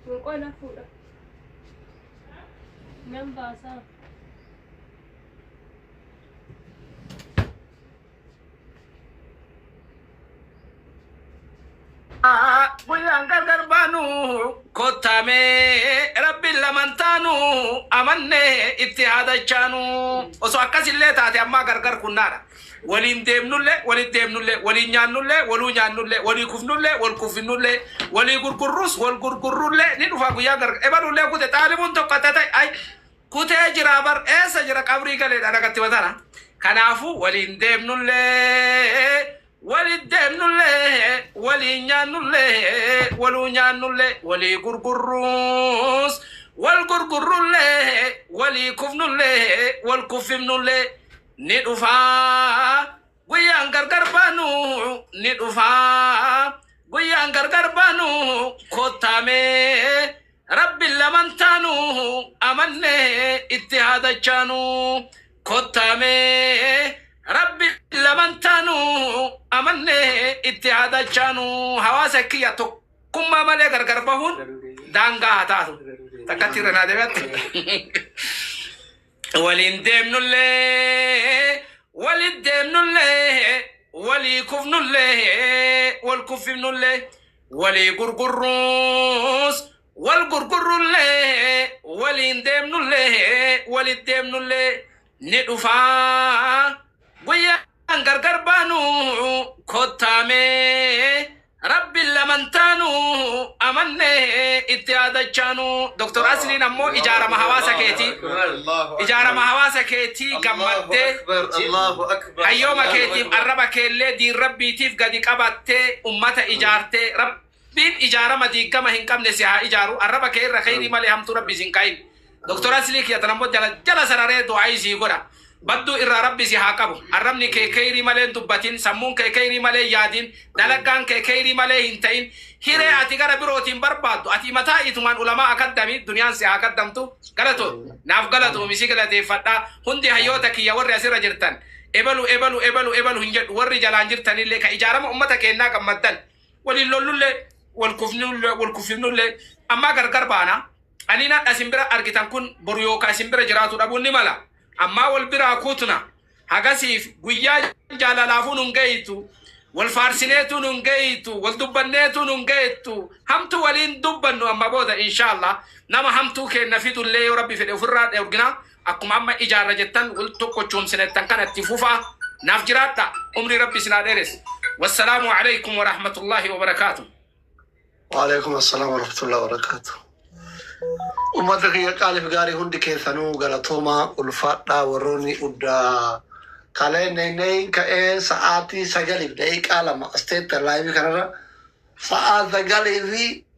Qoy na fuudha. Nan baasaa. Guyyaan gargar baanu kottaamee rabbiin laman taanu amannee itti haadachaanu osoo akkasillee taate ammaa gargar kunnaadha. Waliin deemnullee walitti deemnullee waliin nyaannullee waluu nyaannullee walii kufnullee wal kufinnullee walii gurgurrus wal gurgurrullee ni dhufa guyyaa gargar ebalullee kute xaalibuun tokko ta'e ay kutee jira bar eessa jira qabrii galeedha dhagatti matana. Kanaafuu waliin deemnullee walitti deemnullee waliin nyaannullee waluu nyaannullee walii gurgurruus wal gurgurrullee walii kufnullee wal kuffifnullee ni dhufaa guyyaan gargar baanu ni dhufaa guyyaan gargar baanu kottaamee rabbiin laman taanu amannee itti haadachaanu kottaamee rabbi laman taanu amannee itti haadachaanu hawaasa kiyya tokkummaa malee gargar bahuun daangaa haa taatu takkatti irra naa deebi'atte. Waliin deemnullee walitti deemnullee walii kufnullee wal kuffifnullee walii gurgurruus wal gurgurrullee waliin deemnullee walitti deemnullee ni dhufaa guyyaan gargar baanu kottaamee rabbiin laman taanu amannee itti yaadachaanu. Dr. Asliin ammoo ijaarama hawaasa keetii ijaarama hawaasa keetii gammaddee Allahu akbar. hayyooma keetiif arraba keellee diin rabbiitiif gadi qabattee ummata ijaartee rabbiin ijaarama diigama hin qabne si haa ijaaru arraba kee irra khayrii malee hamtuu rabbi sin kaa'in. Dr. Aslii kiyya tan ammoo jala jala sararee du'aayii sii godha. Badduu irraa rabbi si haa qabu. Arrabni kee khayrii malee hin dubbatin, sammuun kee khayrii malee hin yaadin, dalagaan kee khayrii malee hin ta'in. Hiree ati gara birootiin barbaaddu ati mataa itumaan ulamaa akaddami duniyaan si haa kaddamtu. Galatoom. Naaf galatoomi si galateeffadha. Hundi hayyoota kiyya warri asirra jirtan. Ebalu ebalu ebalu ebalu hin jedhu warri jalaan jirtanillee ka ijaarama ummata keennaa gammaddan. Waliin lollullee wal kufnullee wal kuffifnullee ammaa gargar baana. Ani nadha isin bira argitan kun boru yookaan isin bira jiraatu dhabuun ni mala. Ammaa wal biraa kutna. Hagasiif guyyaa jaalalaafuu nun geeytu. Wal faarsineetu nun geeytu. Wal dubbanneetu nun geettu. Hamtu waliin dubbannu amma booda inshallah. Nama hamtuu keenna fidullee yoo rabbi fedhe ofirraa dhoorgina. Akkuma amma ijaarra jettan wal tokko choomsinettan kana itti fufaa. Naaf jiraadha. Umrii rabbi isin haa dheeressu. Wassalaamu alaikum wa rahmatullahi wa barakaatuh. Waalaikum assalam warahmatullahi wabarakatuh. Uummata kiyya qaaliif gaarii hundi keessanuu galatoomaa ulfaadhaa warroonni uddaa kalee neeneen ka'ee sa'aatii 9:02 asteetta live kanarra sa'aa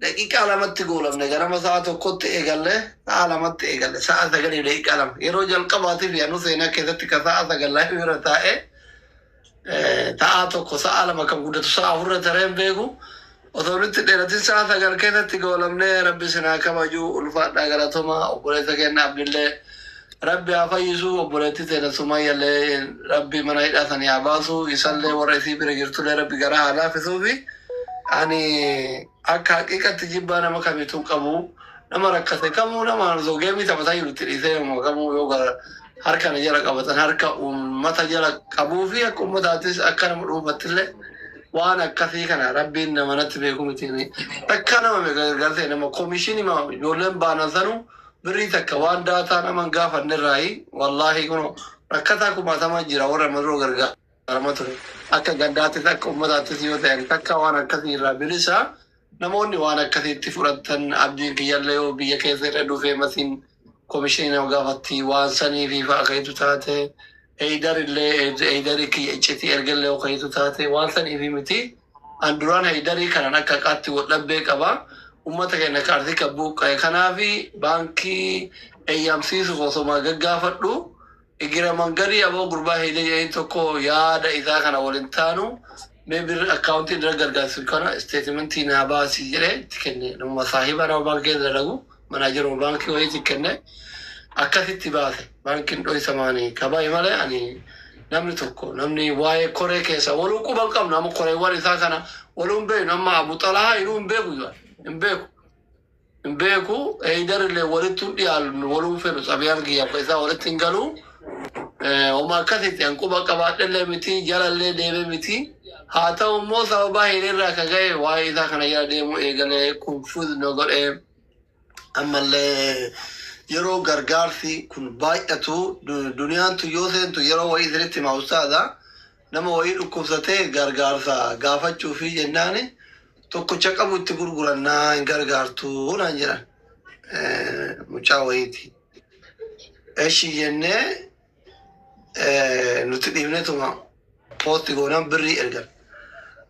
9:02tti goolamne ganama sa'a 1tti eegalle sa'a 2tti eegalle sa'a 9:02 yeroo jalqabaatiif yaanu seenaa keessatti ka sa'a 9 live irra taa'ee Sa'a 1 sa'a 2 kan guddatu sa'a 4 irra taree hin beeku. Osoo nutti dheeratin sa'a 9 keessatti goolamnee rabbi isin haa kabaju ulfaadhaa galatoomaa obboleessa keenya Abdillee rabbi haa fayyisu obboleettii teenya Sumayyallee rabbi mana hidhaa sanii haa baasu isallee warra isii bira jirtullee rabbi garaa haa laafisuufi ani akka haqiiqatti jibbaa nama kamiituu hin qabu nama rakkate kamuu nama osoo geemii taphataa jiru itti dhiisee nama kamuu yoo gara harka na jala qabatan harka uummata jala qabuu fi akka uummataattis akka nama dhuunfattillee waan akkasii kana rabbiin nama natti beeku miti. Takka nama gargaartee nama komishinii ijoolleen baanan sanuu birrii takka waan daataa nama hin gaafanne irraayi wallaahi kun rakkataa kumaatamaa jira warra marroo gargaarama ture. Akka gandaattis akka uummataattis yoo ta'an takka waan akkasii irraa bilisa namoonni waan akkasiitti fudhatan abdiin kiyyallee yoo biyya keessa irra dhufee masiin komishinii nama gaafatti waan sanii fi fa'a kayitu taate Heydar illee Heydarii kiyya iccitii ergallee yoo kayitu taate waan sanii fi miti. An duraan Heydarii kanan akka haqaatti wal dhabbee qaba. Uummata keenya akka arsii kan buqqa'e kanaafi baankii eeyyamsiisuuf osoma gaggaafadhu Igira mangadii aboo gurbaa Heydar jedhanii tokko yaada isaa kana waliin taanu mee birri akkaawuntii irra gargaarsu kana isteetimentii naa baasii jedhee itti kenne. Nama saahiba nama baankii keessa dalagu manaajeruma baankii wayiitti kenne akkasitti baase baankiin dhoysamaani kabaye malee ani namni tokko namni waa'ee koree keessa waluu quba hin qabnu amma koreewwan isaa kana waluu hin beeknu amma Abu Xalahaa inuu hin beeku hin beeku. Hin beeku Heydar illee walitti hin dhiyaallu waluun fedhu tsabiyaan kiyya akka isaa walitti hin galu. Homa akkasitti an quba qabaadhellee miti jalallee deeme miti. Haa ta'u immoo sababa Heydar ka ga'e waa'ee isaa kana jala deemuu eegalee confuse na godhee ammallee yeroo gargaarsi kun baay'atu duniyaan tun yoo seentu yeroo wayii isinitti hima ustaaza nama wayii dhukkubsatee gargaarsa gaafachuu fi jennaani tokkicha qabu itti gurgurannaa hin gargaartu naan jedhan mucaa wayiiti. Eshi jennee nuti dhiifnetuma poosti goonaan birrii ergan.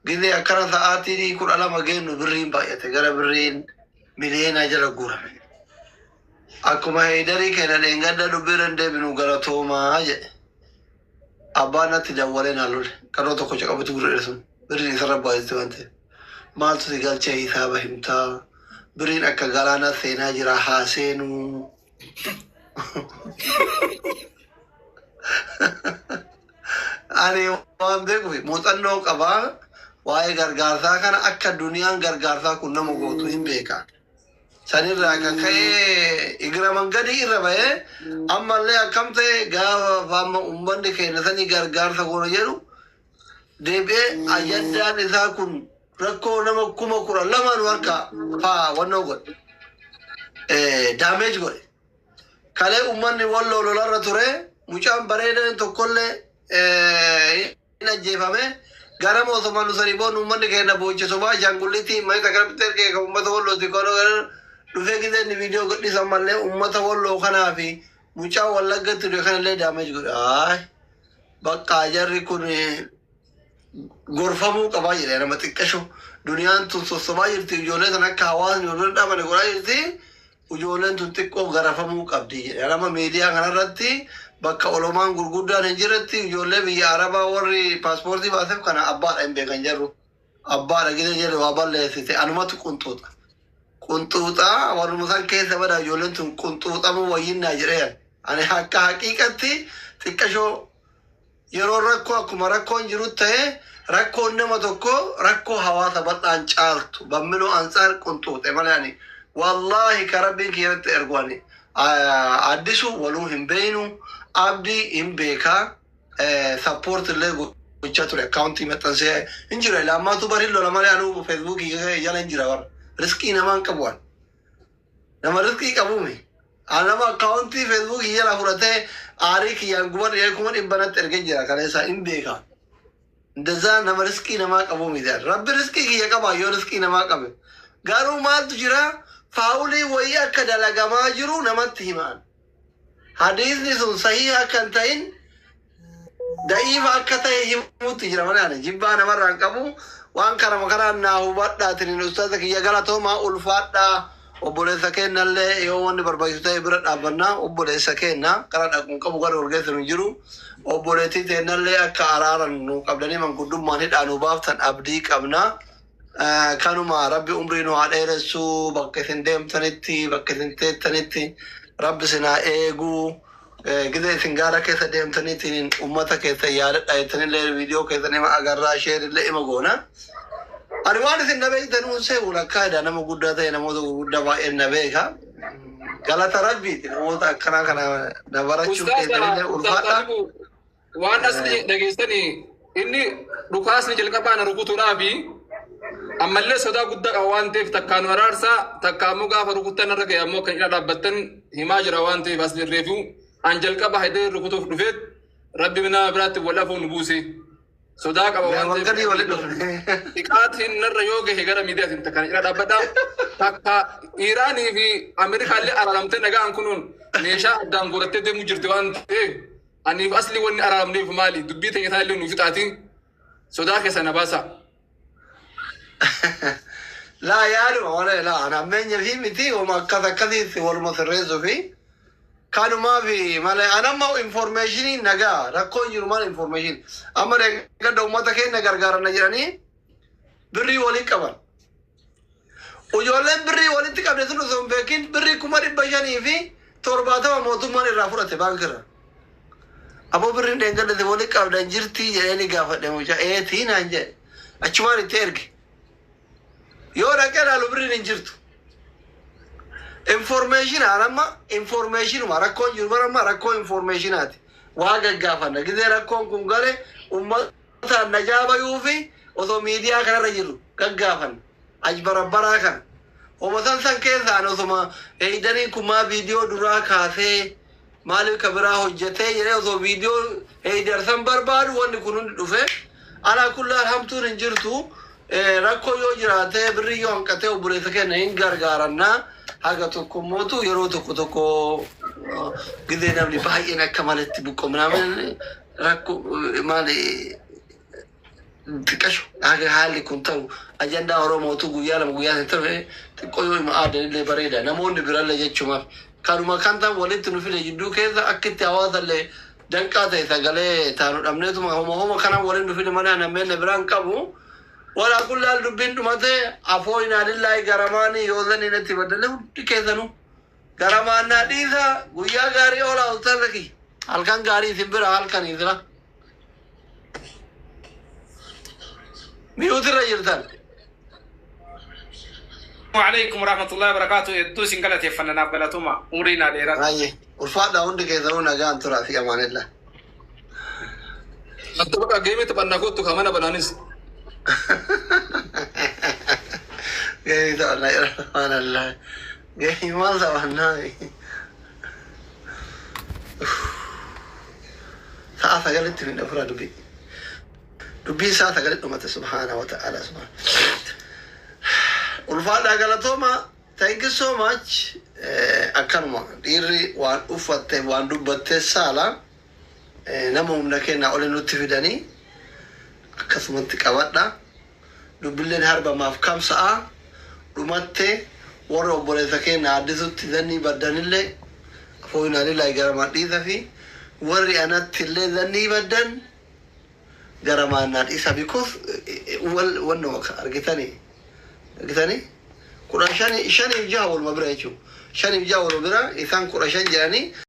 Gizee akkana sa'aatii 12 geennu birriin baay'ate gara birriin miliyeenaa jala guurame. Akkuma Heeydarii keenya dheengadda dubbiirra hin deebinu galatoomaa jedhe. Abbaan natti dawwalee naan lole. Qaroo tokkicha qabutti gurgure sun birriin isarra baay'ate waan ta'eef. Maaltu si galchee hisaaba himtaa? Birriin akka galaanaa seenaa jira haa seenuu. Ani waan beekuuf muuxannoo qabaa waa'ee gargaarsaa kana akka duniyaan gargaarsaa kun nama gootu hin beeka. Sanirraa kan ka'e igira mangadii irra ba'ee ammallee akkam ta'e gaafa amma uummanni keenya sanii gargaarsa goona jedhu deebi'ee ajandaan isaa kun rakkoo nama 12,000 nu harkaa faa wannoo godhe. Daameej godhe. Kalee uummanni walloo lolarra ture mucaan bareedaan tokkollee hin ajjeefame. Gara mootummaa nu sanii boon uummanni keenya booche sobaa ashaangulliitii mana takka ergee kan uummata wallooti kan dhufee gisee inni viidiyoo gadhiisan mallee uummata walloo kanaa fi mucaa wallaggatti ture kanallee daameej godhe. Ayi bakka jarri kun gorfamuu qabaa jedhe nama xiqqasho duniyaan tun sossobaa jirti ijoollee tan akka hawaasni wal bira dhaabane godhaa jirti ijoolleen tun xiqqoo garafamuu qabdi jedhe nama miidiyaa kanarratti bakka olomaan gurguddaan hin jirretti ijoollee biyya arabaa warri paaspoortii baaseef kana abbaadha hin beekan jarru abbaadha gidee jedhe waa balleessite anumatu qunxuuxa qunxuuxa warruma san keessa bada ijoolleen tun qunxuuxamuu wayyinnaa jedheen ani akka haqiiqatti xiqqashoo yeroo rakkoo akkuma rakkoon jiru ta'e rakkoon nama tokko rakkoo hawaasa bal'aan caaltu bammiloo ansaar qunxuuxe malee ani wallaahi ka rabbiin kiyyatti ergu ani addisu waluu hin beeynu abdii hin beekaa sappoort illee gochaa ture akkaawuntii maxxansee hin jira ilaammaatu bari lola malee anuu feesbuukii jala hin jira bara riskii namaan qabu ani nama riskii qabuumi. Ani nama akkaawuntii feesbuukii jala fudhatee aarii kiyyaan gubadhe 100,000 natti ergee jira kaleessa hin beeka. Ndazaa nama riskii namaa qabu miti. Rabbi riskii kiyya qaba yoo riskii namaa qabe. Garuu maaltu jira faawulii wayii akka dalagamaa jiru namatti himaan. Hadiisni sun sahii akka hin ta'in da'iifa akka ta'e himuutti jira malee ani jibbaa namarraa hin qabu. Waan kana kanaan naa hubadhaatiin ustaaza kiyya galatoomaa ulfaadhaa. Obboleessa keenyallee yoo wanni barbaachisu ta'e bira dhaabbannaa obboleessa keenya kara dhaquun qabu gara ol geessu hin jiru. Obboleettii teennallee akka araaran nu qabdanii manguddummaan hidhaa nu baaftan abdii qabna. Kanuma rabbi umrii nu haa dheeressu bakka isin deemtanitti bakka isin teettanitti rabbi isin haa eegu. Gizee isin gaara keessa deemtaniitiin uummata keessa yaadadha jettanillee viidiyoo keessan ima agarraa sheerillee ima goona. Ani waan isin na beektan uun seewu lakkaa'edha nama guddaa ta'e namoota gurguddaa baay'een na beeka. Galata rabbiiti namoota akkanaa kana na barachuu keessanillee ulfaadha. Waan asli dhageessanii inni dhukaasni jalqabaa na rukutuudhaa fi ammallee sodaa guddaa qaba waan ta'eef takkaa nu araarsaa takkaa ammoo gaafa rukuttan irra ga'e ammoo kan ila dhaabbattan himaa jira waan ta'eef asli reefu an jalqaba haidee rukutuuf dhufeet rabbi nama biraatti wal afuu nu buuse sodaa qaba waan Wangadii walitti ta'eef dhufne. Xiqaatiin narra yoo gahe gara miidiyaatiin takka ila dhaabbadha takka Iiraanii fi Ameerikaallee araaramtee nagaan kunuun meeshaa addaan guurattee deemuu jirti waan ta'eef aniif asli wanni araaramneef maali dubbii teenya isaan nu fixaatiin sodaa keessa na baasa. Laa yaaduma wala laa ana ammeenya fi miti wama akkas akkasiitti waluma sirreessuu fi kanumaa fi malee an amma informationii nagaa rakkoon jiru maal information amma deeggarda uummata keenya gargaaranna jedhanii birrii walii qaban. Ijoolleen birrii walitti qabde sun osoo hin beekin birrii 570,000 mootummaan irraa fudhate baankirra. Aboo birriin dheengadhate walii qabdan jirtii jedhee ni gaafadhe mucaa eetii naan jedhe achumaan itti erge. Yoo dhaqee ilaalu birriin hin jirtu. Information amma informationuma rakkoon jiru bara amma rakkoo informationaati. Waa gaggaafanna. Gizee rakkoon kun gale uummataan najaa bayuu fi osoo miidiyaa kanarra jiru gaggaafanna. Ajbarabbaraa kana. Homa san san keessaan osoma eeydanii kumaa viidiyoo duraa kaasee maaliif ka biraa hojjetee jedhee osoo viidiyoo eeydarsan barbaadu wanni kun hundi dhufe. Alaa kullaan hamtuun hin jirtu. Rakkoo yoo jiraate, birrii yoo hanqatee, obboleessa keenya hin gargaarannaa. Haga tokko mootu yeroo tokko tokko gizee namni baay'een akka malatti buqqoomnaan rakkoo maali xiqqashu haga haalli kun ta'u ajandaa Oromootu guyyaa 2 guyyaa 3 ta'e xiqqoo yoo hima aadanillee bareeda, namoonni birallee jechumaaf kanuma kan ta'an walitti nu fide jidduu keessa akka itti hawaasallee danqaa ta'e sagalee taanu dhabneetuma homa homa kanan waliin nu fide malee nammeen biraan qabu. Walaa kullaan dubbiin dhumate. Afoo inaanillaahi garamaanii yoo saniin itti badalee hundi keessanuu garamaan naa dhiisa. Guyyaa gaarii oolaa, ustaaza kiyya. Halkan gaarii isin bira halkan isira. Mute irra jirtan. وعليكم ورحمة الله وبركاته. Hedduu isin galateeffanna, naaf galatuma, umrii naa dheeraa. Baay'ee ulfaadha, hundi keessanuu nagaan turaa fi amaanillah. Anta bakka geemii taphannaa kottu ka mana banaanis. Geemii taphannaa jira, subhaanallah. Geemii maal taphannaa? Sa'a 9tti hin dhufuraa dubbii. Dubbiin sa'a 9tti dhumate, subhaana wa ta'ala, subhaana. Ulfaadhaa, galatooma. Thank you so much. Akkanuma dhiirri waan uffatte waan dubbatte saala nama humna kennaa oli nutti fidanii akkasumatti qabadha. Dubbilleen harbamaaf kam sa'a dhumatte. Warra obboleessa keenya addisutti zannii baddanillee fooyinaanillaa garamaan dhiisa fi warri anatti illee zannii baddan garamaan naa dhiisa, because wal wannoo argitanii 15, 5 fi 6 waluma bira jechuudha. 5 fi 6 waluma bira, isaan 15 jedhanii.